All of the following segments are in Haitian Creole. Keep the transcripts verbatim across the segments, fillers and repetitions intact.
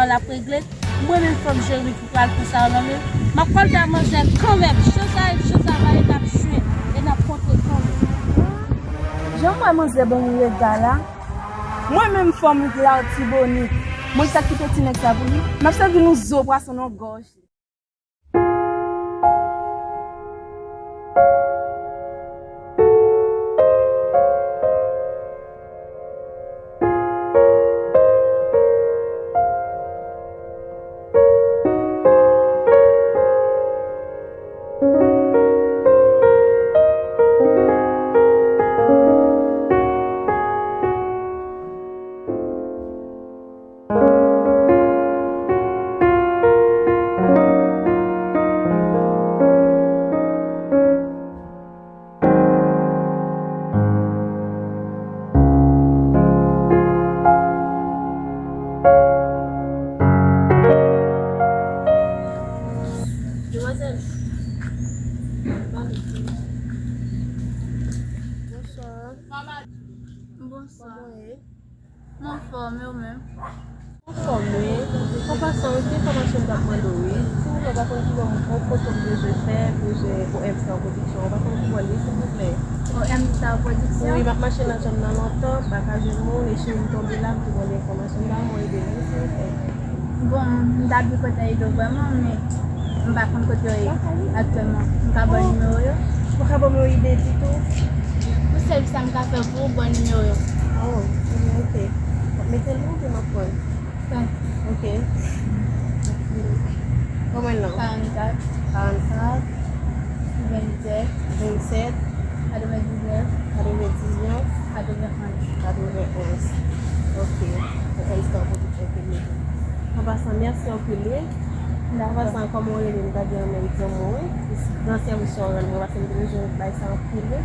l ap regle. Mwen menm fanm Jeremi ki pral pran sa yo nan men l, m ap kòlta manzè kanmenm. Jan sa ye, jan sa va ye, n ap jwe e n ap kontre kanmenm. Jan m wè manzè ban m rega la, mwen menm fanm Latibonit, mwen ki ta kite ti nèg sa pou li, m ap sèvi nou zo pwason nan gòj li. Demwazèl. Bonswa. Bonswa. Kòman w ye? Mwen anfòm, e ou menm? Anfòm, wi. An pasan, wi, ti enfòmasyon m t ap mande w, wi. Silvouplè, w pa konn ki bò m, yon foto m bezwen fè, bezwen pou M Star Production, w pa konn ki bò l ye, silvouplè? O M Star Production? Wi, m ap mache nan zòn nan lontan, m pa ka jwenn moun, e cheri m tonbe la, m te mande enfòmasyon, m ta renmen w ede m, wi, silvouplè. Bon, m ta byen kontan ede w vrèman, men m pa konn kote yo ye aktyèlman. M ka ba w nimewo yo? Ou ka ban m yon ide ditou? Pou sèvis sa m ka fè pou ou, ba w nimewo yo. Oh, ok. W ap mete l oubyen m ap pran l? Pran. Ok. Kòman l lan? Karannkat. Karannkat. Vennsèt. Vennsèt. Katrevendiznèf. Katrevendiznèf. Katrevenonz. Katrevenonz. Ok. Pou M Star Production ke m mete. An pasan, mèsi anpil, wi. Dakò. An pasan, kòman w rele m, m ta byen renmen w di m, wi. Nan sèvis sa w rann mwen, paske m te bezwen bay sa anpil, wi.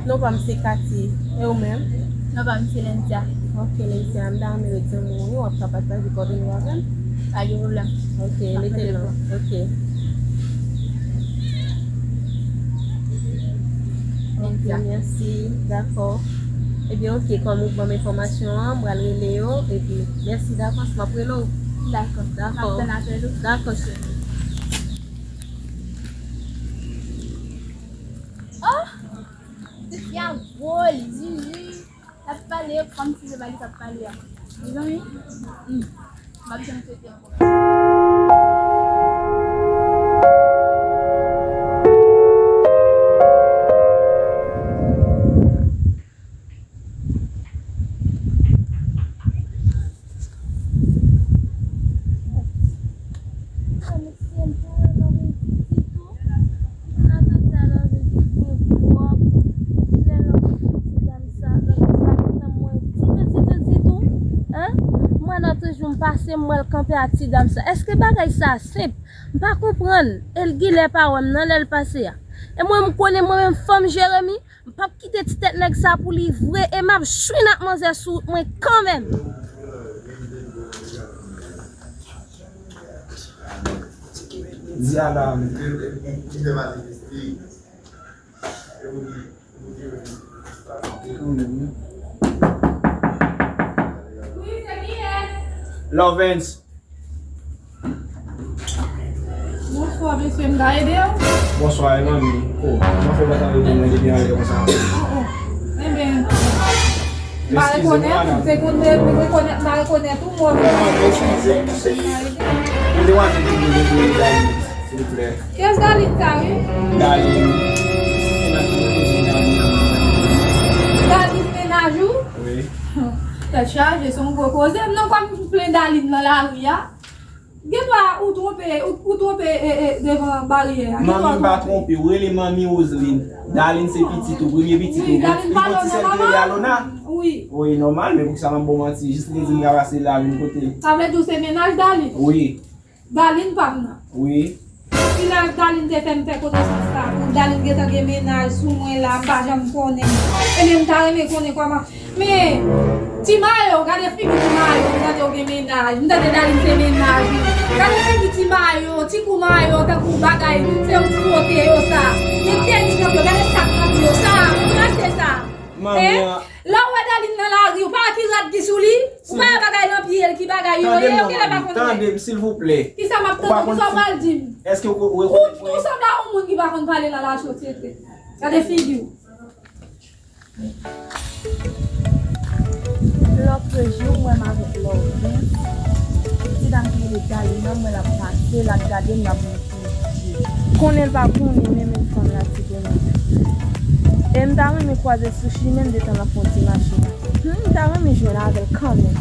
Non pa m se Katy. E ou menm? Non pa m se Lendia. Ok, Lendia, m ta renmen w di m, wi, w ap ka pataje kòdone w avè m? Pa gen pwoblèm. Ok, mete non. Ok. Ok, mèsi. Dakò. Ebyen, ok, kòm ou ban m enfòmasyon an, m pral rele yo. Epi, mèsi davans, m ap rele w. Dakò. Dakò. M ap tann apèl ou. Dakò, cheri. Oh! Tifi a gwo, li diri. L ap pale kòmsi se pa li k ap pale a. Mezanmi, hmm, m ap janm swete ankò. Mwen nan toujou m pase, m wè l kanpe a ti dam sa. Èske bagay sa senp? M pa konprann. E l gilè pa wè m nan lè l pase a. E mwen, m konnen mwen menm fanm Jeremi, m p ap kite ti tèt nèg sa pou li vre e m ap chwin ak manzè sou wout mwen kanmenm. Di a la. Lovens. Bonswa, mesye, m ka ede w? Bonswa, e manmi. Oh, kòman fè w pa ta rele mwen depi anlè konsa? Oh, oh. Enben, m pa rekonèt ou, se konn m rekonèt, m pa rekonèt ou, mwen. Eskize m, mesye. M te wè se ki vin de Daline, silvouplè. Kiyès Daline sa, wi? Daline. Daline mennaj ou? Wi. Tèt chaje, se yon gwo koze. M nan kòm plen Daline nan lari a. Gen dwa ou twonpe, ou, ou twonpe, e, e, devan baryè a. Manmi, m pa twonpe w. Rele manmi Roseline. Daline se pitit ou, premye pitit ou. Wi, Daline pa Lona, manman. Wi. Wi, nòmal, men poukisa m ap ba w manti? Jis li di m ka pase la, vin kote. Sa vle di w se mennaj Daline? Wi. Daline pa m nan. Wi. Si lè Daline te fè m fè konesans sa, pou Daline gentan gen mennaj sou mwen la, m pa janm konnen. Ebyen, m ta renmen konnen kòman. Men, Ti Mayo, gade figi Ti Mayo, m tande w gen mennaj. M tande Daline se mennaj ou. Gade figi Ti Mayo, ti kou mayo, tankou bagay, se yon ti fwote yo sa. Gen tenis nan pye, gade sak nan pye yo sa. Ou rache sa. Manmi an. Lè w wè Daline nan lari, ou pa wè ki rad Ki sou li? Ou pa wè bagay nan pye l, ki bagay yo ye, ou genlè pa konn wè. Tande m, silvouplè. Kisa m ap tande w? Kisa w pral di m? Èske ou rekonèt mwen? Ou sanble a yon moun ki pa konn pale nan lasosyete. Gade figi w. Lòt jou, m wè m avèk Lòvens. Ti dam ki rele Dalina, m wè l ap pase, l ap gade m, l ap montre m. Konnen l pa konnen, men menm fanm la ti konnen. E m ta renmen kwaze sou chimen m detan l ap fè yon ti mache la. Hmm, m ta renmen jwenn avè l kanmenm.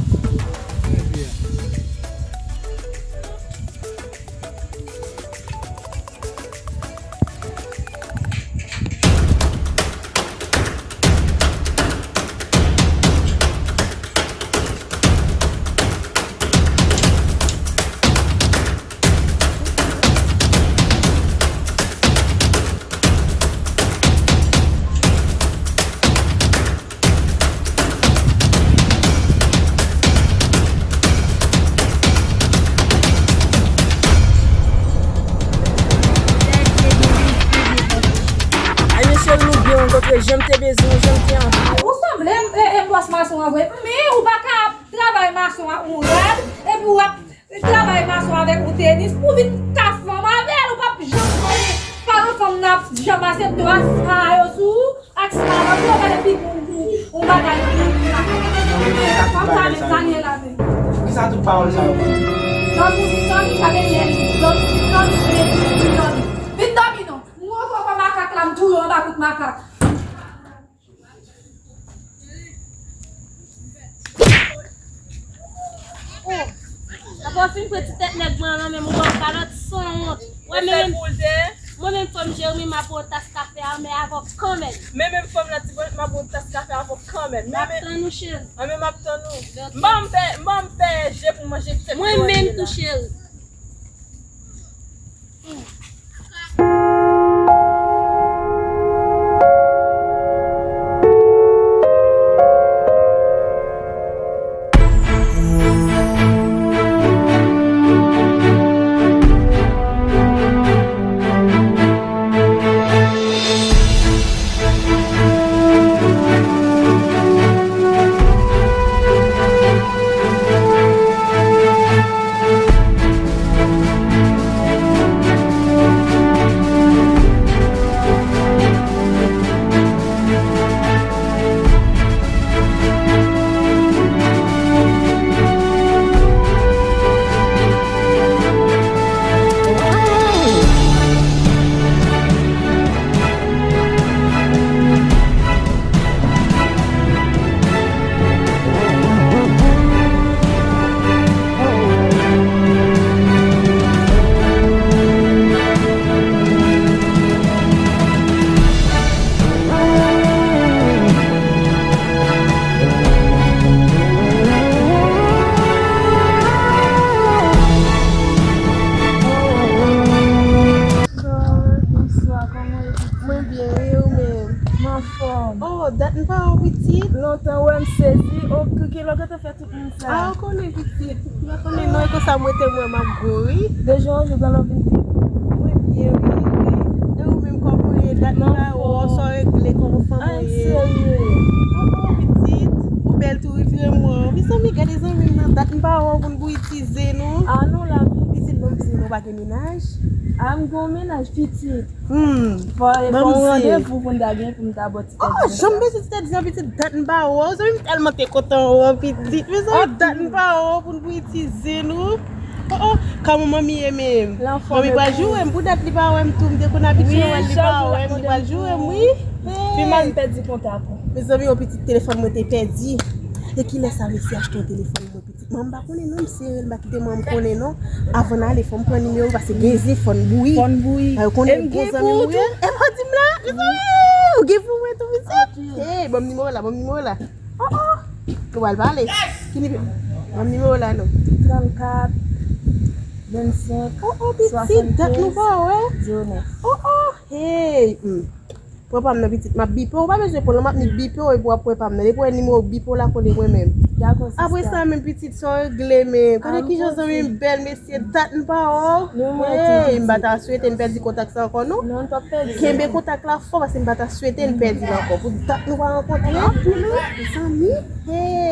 Ay, mesye, nou byen rankontre, jan m te bezwen w, jan m te anvi w. Ou sanble e, e bòs mason an vre. Men ou pa ka ap travay mason ak yon rad, epi w ap travay mason avèk yon tenis, pou vin ka fanm avè l, ou p ap janm konnen. Pa gen fanm n ap janm aksepte w ak sa yo sou ou, ak sa yo sou ou, gade figi w, yon bagay ki, ki la. Fanm sa menm, sa l ye la menm. Poukisa tout pawòl sa yo? Lòt moun vin dòmi, gade lè li, lòt moun vin dòmi, vin dòmi, vin dòmi non. M wè w pran makak la, m touye w anba kout makak. Oh, apa w fin pran ti tèt nèg mwen an nan men m, ou ba w kalòt sanwont. Wè, men menm, mwen menm fanm Jeremi, m ap yon tas kafe a, men avè w kanmenm. Men menm fanm la, ti bònèt, m ap yon tas kafe avè w kanmenm. M ap tann ou, cheri. An, men m ap tann ou. Ok. M ban m pè, m ban m pè je pou manje tèt mwen menm tou, cheri. Bonswa, kòman w ye, pitit? Mwen byen, wi, ou menm? M anfòm. Oh, dat m pa wè w, pitit. Lontan, wè m sezi. Oh, ki, ki lè w gentan fè tout moun sa? Ah, ou konnen, pitit. Ou pa konnen non, e konsa m rete mwen, m ap gwo, wi. De jou an jou, granmoun vin pi gwo. Mwen byen, wi, wi. E ou menm, kòman w ye? Dat m pa wè w, sa w regle, kòman fanmi w ye? Ay, serye. Oh, oh, pitit. Ou bèl tou, wi, vrèman. Mezanmi, gade zanmi m nan, dat m pa wè w pou n bouyitize, non. Ah, non, la, pitit, non, pitit, non, pa gen mennaj. Ah, m gen yon mennaj, pitit. Hmm. Fò, fò yon randevou pou n ta gen, pou m ta ba w ti tèt di an. Oh, janm bezwen ti tèt di an, pitit, dat m pa wè w. Zanmi m tèlman te kontan wè w, pitit. Mezanmi, dat m pa wè w pou n bouyitize, non. Oh, oh, kòman manmi ye menm? Manmi pral joure m pou dat li pa wè m tou. M te konn abitye wè l, li pa wè m, li pral joure m, wi. Pi mal m pèdi kontak ou. Mezanmi, yon pitit telefòn mwen te pèdi. E kilè sa resi achte yon telefòn mwen? Manman m pa konnen non, m sere l, m pa kite manman m konnen non. Avan n ale, fò m pran nimewo l, paske gen zen fò n bouyi. Fò n bouyi. Yo konnen gwo zanmi m ou ye. E pa di m la, mezanmi, ou gen pou mwen tou, pitit. Hey, ban m nimewo la, ban m nimewo la. Oh, oh. Ou pral pale. Ki nimewo? Ban m nimewo la non. Trannkat, vennsenk, oh, oh, pitit, dat nou pa wè. Zewo nèf. Oh, oh, hey. Hmm. Pran pa m nan, pitit, m ap bipe w. Ou pa bezwen pran l, m ap nik bipe w epi w ap pran pa m nan. Depi w wè nimewo bipe w la, konnen mwen menm. Dakò, sista. Apre sa menm, pitit, sa w regle menm. Konnen kijan zanmi m bèl, mesye, dat m pa wè w. Hey, m pa ta swete n pèdi kontak sa ankò, non. Non, n p ap pèdi. Kenbe kontak la fò, paske m pa ta swete n pèdi l ankò. Pou dat nou pa rankontre. Zanmi, hey.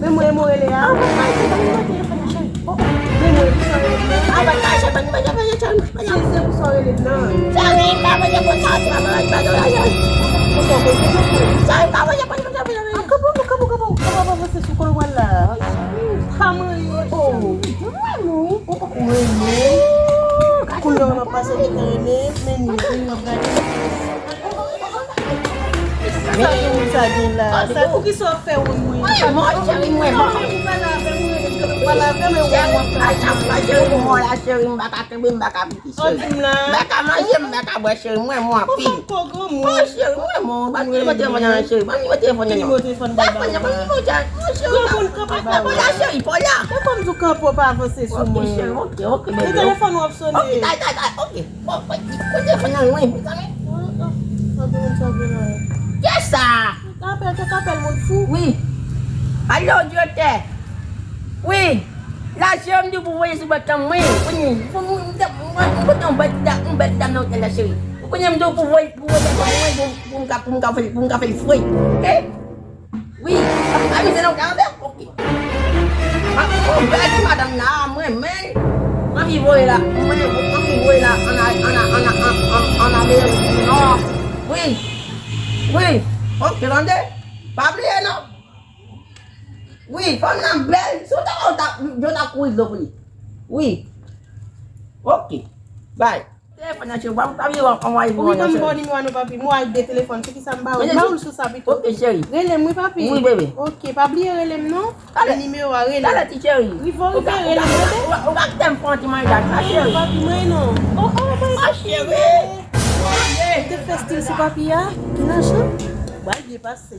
Men mwen, mwen rele a. Men mwen, pou sa rele nan. Cheri, se pou sa rele nan. Cheri, pa manje pou sa, pa manje pou sa. Cheri, pa manje pou sa. Kanpe, kanpe, kanpe, kanpe, kanpe, avanse sou kòl wè la. Pa manje. Oh, mwen, non. Mwen, non. Kounye a, mwen pase ki te rele, men ni, ni, mwen gade. Sa gen moun sa gen la. Sa pou ki sa w fè woun mwen? Mwen, mwen, cheri, mwen, mwen. Ou pale avè mwen, ou pale avè mwen, ou wè mwen fè. A chak fwa, cheri, mwen la, cheri, m pa ka kenbe, m pa ka pipi, cheri. M pa ka manje, m pa ka bwè, cheri, mwen, mwen anpil. Bon, cheri, mwen, mwen, ban nimewo telefòn nan, cheri, ban nimewo telefòn nan. Nimewo telefòn, ban, ban, ban. Cheri, pa la, cheri, pa la. Mwen konn di w kanpe, w pa avanse sou mwen. Ok, cheri, ok, ok, baby. E telefòn w ap sonnen. Ok, tay, tay, tay, ok. Bon, bon, bon, telefòn nan lwen, mezanmi. Kiyès sa? Kapèl, te kapèl moun fou. Wi. Alo, direktè. Wi. La, cheri, m di w pou voye sou bòt lan, mwen. Kounye, pou mwen, m te, mwen, mwen, yon bèt dam, yon bèt dam nan otèl la, cheri. Kounye, m di w pou voye, pou voye bèt dam mwen, pou, pou m ka, pou m ka fè, pou m ka fè l fre. Ok? Wi, pa mize non, gade, ok. Mwen, mwen, bèl ti madanm nan, mwen, men, mwen ki voye la, mwen, mwen ki voye la, an, an, an Amerik di Nò. Wi, wi, ok, tande, pa bliye non. Wi, fanm nan bèl, si w ta wè, w ta, yo ta kouri dlo pou li. Wi, ok, bye. Telefòn nan, cheri, w ap, w ap anvoye pou mwen, cheri. Wi, ban m ba w nimewo a non, papi. M wè ak de telefòn. Se ki sa m ba ou? M ba ou l sou sa pito. Ok, cheri. Rele m, wi, papi. Wi, bebe. Ok, pa bliye rele m, non. Talè. E nimewo a, rele m. Talè, ti cheri. Wi, fò w rive rele m, tande. Ou ka, ou ka, ou ka kite m fè yon ti mannaj la, cheri. Papi, mwen non. Oh, oh, mwen. Ah, cheri. Ou te fè stil sou papi a? Ki nan chan? Bal byen pase.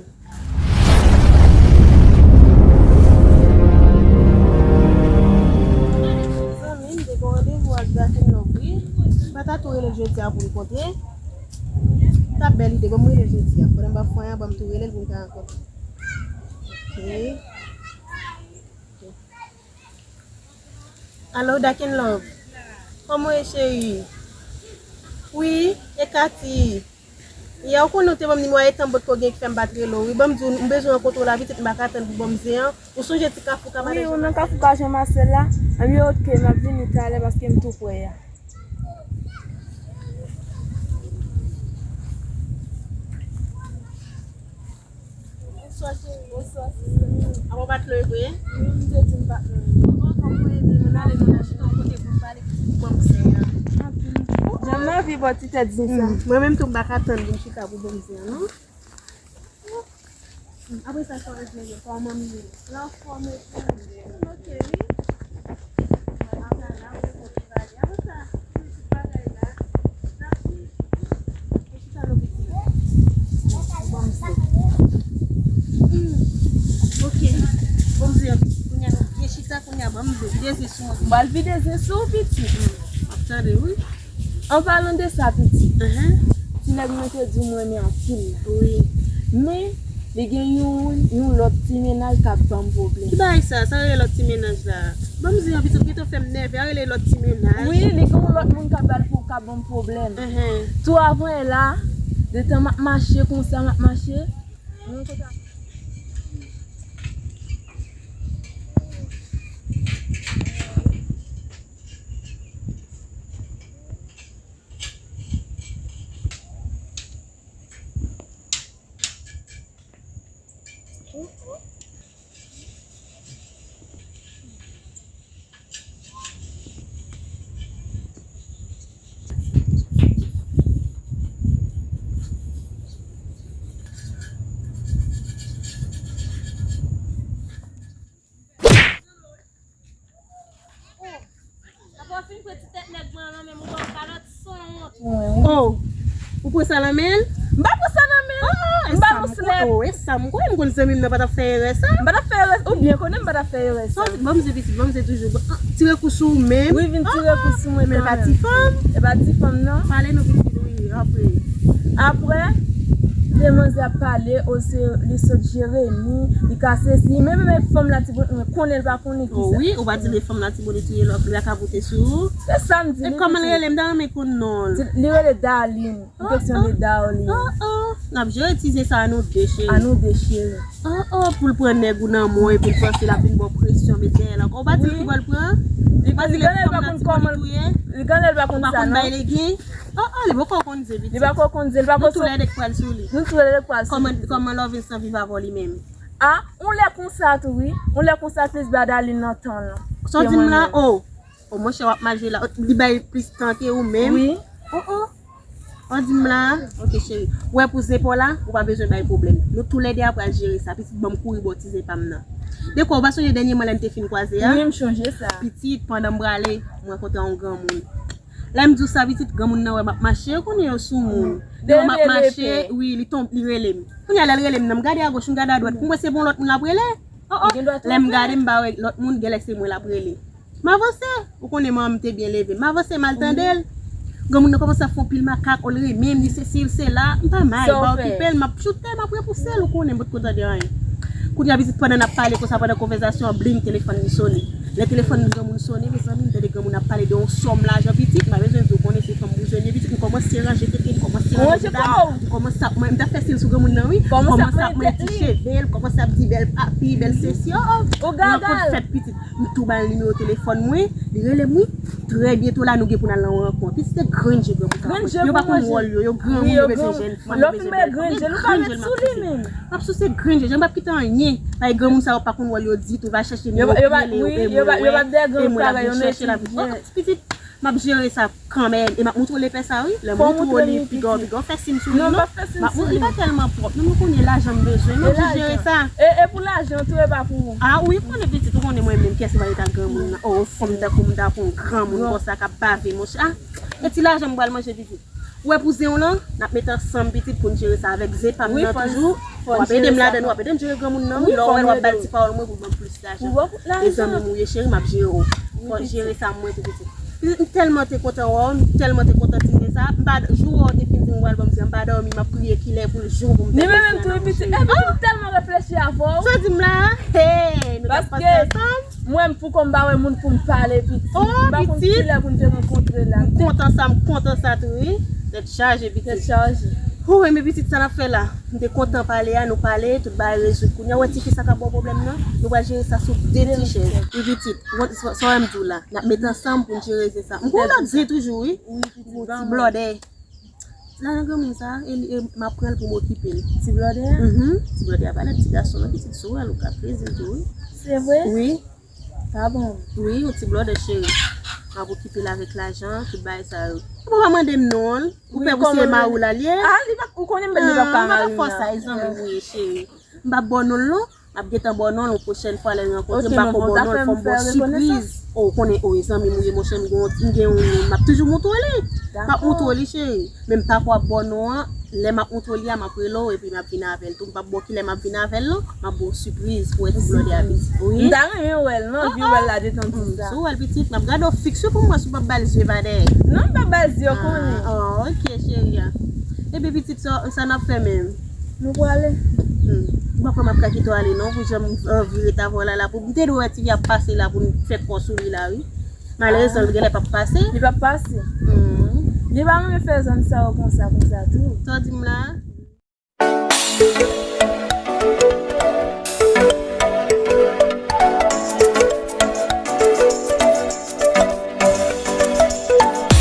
Mezanmi, m te gen randevou ak Dakin Love, wi. M pa ta tou rele l jodi a pou n kontre. T ap bèl ide, ban m rele l jodi a. Pandan m pa fè anyen, ban m tou rele l pou n ka rankontre. Ok. Alo, Dakin Love. Kòman w ye, cheri? Wi, e Katy? Ya, ou konnen ou te ban m nimewo a, etan m potko gen ki fè m pa t rele w wi. Ban m di w, m bezwen rankontre w la pitit, m pa ka tann pou ban m zen an. Ou sonje ti kafou ka Wi, ou nan kafou ka Jan Masèl la? Anben, oke, m ap vini talè paske m tou prè a. Bonswa, cheri. Bonswa, sista. Apa w pa t leve? Wi, m te di m pa t leve. Bon, bon, kòm mwen, men mwen ale nan chita yon kote pou m pale, pou m pran zen an. Jan m anvi bò ti tèt zen sa. Hmm, mwen menm tou, m pa ka tann pou m chita pou ban m zen an, non. Hmm, apre sa, sa w rejwenn yo, kòman m ye? Anfòm, epi, m oke, wi. Apre la, ou pale. Apre sa, tout bagay la, n ap viv. Chita non pitit. Ban m zen. Hmm. Oke. Ban m zen. Kounye a nou byen chita, kounye a ban m zen. Vide zen sou mwen. M pral vide zen sou ou, pitit. Hmm. M ap tande, wi. An palan de sa, pitit. Ahan. Ti nèg mwen te di w m renmen anpil la. Wi. Men, li gen yon, yon lòt ti mennaj k ap ban m pwoblèm. Ki bagay sa? Sa rele lòt ti mennaj la? Ban m zen an, pitit, ou gentan fè m nève. A rele lòt ti mennaj. Wi, li gen yon lòt moun k ap ba l pou k ap ban m pwoblèm. Ahan. Tou avan yè la, detan m ap mache konsa, m ap mache, mwen konsa. Oh, ou pran sa nan men l? M pa pran sa nan men l. M ba l yon slèp. Oh, e sa m kwè, m konn zanmi m nan pa t ap fè erè sa. M pa t ap fè erè, ou byen konnen m pa t ap fè erè sa. Ban m zen pitit, ban m zen toujou. Tire kou sou ou menm. Wi, vin tire kou sou mwen kanmenm. Men pa ti fanm. E pa ti fanm, non. Pale nou pitit, wi, apre. Apre, de manzè ap pale, o se li sot Jeremi, li ka sesi, men, men, men fanm la ti bout mwen konnen l pa konnen ki sa. Wi, ou pa di li fanm la ti bout li touye lòt, li pa ka pote sou ou. Se sa m di. E kòman l rele? M ta renmen konn non l. Li rele Darline. Yon kesyon de Darline. Oh, oh. N ap jere ti zen sa a nou de, cheri. A nou de, cheri. Oh, oh, pou l pran nèg ou nan men w epi l panse l ap vin ba w presyon, met dèyè l ankò. Ou pa di l ki bò l pran? Ou pa di l e fanm la ti bout li touye? Li genlè l pa konn sa, non. Ou pa konn bay legen? Oh, oh, li poko konn zen pitit. Li poko konn zen, li poko. Nou toulède k pral sou li. Nou toulède k pral sou li. Kòman, kòman Lovinson viv avè w li menm? Ah, yon lè konsa tou, wi. Yon lè konsa plis ba Darline nan tan lan. Sa w di m la? Oh. Oh, monchè, w ap mal jwe la. Li bay plis tan ke ou menm. Wi. Oh, oh. Ou di m la? Ok, cheri. Ou wè pou zen pa w la, ou pa bezwen bay pwoblèm. Nou toulède a pral jere sa. Pitit, ban m kouri bò ti zen pa m nan. Dekwa, ou pa sonje dènyèman lè n te fin kwaze a? Wi, m chonje sa. Pitit, pandan m prale, m rankontre yon granmoun. Lè m di w sa, pitit, granmoun nan wè m ap mache, ou konnen yo sou moun. Li wè m ap mache, wi, li tonbe, li rele m. Kounye a, lè l rele m nan, m gade agoch, m gade adwat. Pou m wè se pa yon lòt moun l ap rele. Oh, oh. Lè m gade, m pa wè lòt moun, genlè se mwen l ap rele. M avanse. Ou konnen manman m te byen leve. M avanse, m al tande l. Granmoun nan kòmanse ap fè yon pil makak, oh, l renmen m, li sesi, l sela. M pa mal, m pa okipe l, m ap choute, m ap repouse l, ou konnen, m potko tande anyen. Kounye a, pitit, pandan n ap pale konsa, pandan konvèsasyon an, bling, telefòn li sone. Lè telefòn granmoun sone, mezanmi, m tande granmoun ap pale de yon sòm lajan, pitit, m pa bezwen di w, konnen se fanm bouzwen ye, pitit, m kòmanse ranje tete, m kòmanse ranje bouda, m kòmanse ap, mwen, m t ap fè sil sou granmoun nan, wi. M kòmanse ap manje ti cheve l, m kòmanse ap di bèl papi, bèl sesi, oh, oh. Rankont fèt, pitit. M tou ba l nimewo telefòn mwen, li rele m, wi. Trè byento la, nou gen pou n al nan yon rankont. Pitit, se grenn je granmoun sa ap pran. Yo pa konn wòl yo, yo granmoun, yo bezwen jèn fanm, yo bezwen bèl fanm. Li grenn je, nou pa met sou li menm. M ap souse grenn je, jan m p ap kite anyen. Paske granmoun sa yo pa konn wòl yo ditou, va chèche nimewo, rele yo, e mwen, e mwen, e mwen l ap vin chèche la. Oh, pitit, m ap jere sa kanmenm. E m ap montre w lepè sa, wi. Lè m montre w li, piga w, piga w fè sim sou li, non. M ap montre, li pa tèlman pwòp. Non, nou konnen lajan m bezwen, m ap jis jere sa. E, e pou lajan tou, e pa pou ou. Ah, wi, konnen pitit, ou konnen mwen menm, kiyès ki va rete ak granmoun nan? Oh, fanm tankou m ta pran granmoun konsa k ap bave, monchè. Ah, e ti lajan m pral manje, pitit. Ou wè pou zen w lan, n ap met ansanm, pitit, pou n jere sa avèk zen pa m nan toujou. W ap ede m ladan, w ap ede m jere granmoun nan, wi. Lè w wè l, w ap ba l ti pawòl mwen pou l ban m plis lajan. Mezanmi m ou ye, cheri, m ap jere w. Fò n jere sa mwen tou, pitit. Pitit, m tèlman te kontan wè w, m tèlman te kontan ti zen sa. M pa, jou wè w te fin di m w pral ban m zen, m pa dòmi, m ap priye kilè pou l jou pou m fè zen sa nan bouch li. Ni mwen menm tou, pitit. Epi m tèlman reflechi avè w. Sa w di m la? Hey, nou t ap panse ansanm. Mwen, m poko m pa wè moun pou m pale, pitit. Oh, pitit. M pa konn kilè pou n te rankontre la. M kontan sa, m kontan sa tou, wi. Tèt chaje, pitit. Tèt chaje. Bon, men pitit, sa n ap fè la? M te kontan pale a, nou pale, tout bagay rezoud. Kounye a, wè tifi sa k ap ba w pwoblèm nan? Nou pral jere sa sou de ti chèz. Wi, pitit, sa w wè m di w la? N ap met ansanm pou n jere sa. M gon lòt zen toujou, wi. Wi, pitit, ti blòdè. La nan granmoun sa, e m ap pran l pou m okipe l. Ti blòdè a? Mhm. Ti blòdè a pa lèd, ti gason nan, pitit, si w wè l, ou ka plezi l tou, wi. Se vre? Wi. Pa bon. Wi, yon ti blòdè cheri. M ap okipe l avèk lajan, tout bagay sa yo. Ou pa mande m non. Ou pè pou se mari w la l ye? Ah, li pa, ou konnen m li pa ka mari m nan. Fò sa, e zanmi m ou ye cheri. M pa ba w non l non. M ap gentan ba w non l yon pwochèn fwa lè n rankontre, m pa ko ba w non l, fò m ba w sipriz. O, ou konnen, o, e zanmi m ou ye monchè, m gen yon, m gen yon, m ap toujou moutre w li. M ap moutre w li cheri. Men m pa ko ap ba w non an, lè m ap moutre w li a, m ap rele w epi m ap vin avè l tou. M p ap ba w kilè m ap vin avè l non. M ap ba w sipriz pou wè ti blòdè a pitit. Wi. M ta renmen wè l non, vin wè l la detan di sa. Si w wè l pitit, m ap gade w fiks wi pou m wè si w p ap ba l zye pa dèyè. Non, m p ap ba l zye, ou konnen. Ah, ok cheri a. Ebyen pitit, sa, sa n ap fè menm? Nou prale. Hmm. M pa kwè m ap ka kite w ale non, pou jan m anvi ret avè w la, la pou m te dwe wè tifi ap pase la pou m fè kò sou li la wi. Malerezman, l genlè p ap pase. Li p ap pase. Hmm. Li pa renmen fè zòn sa yo konsa, konsa tou. Sa w di m la?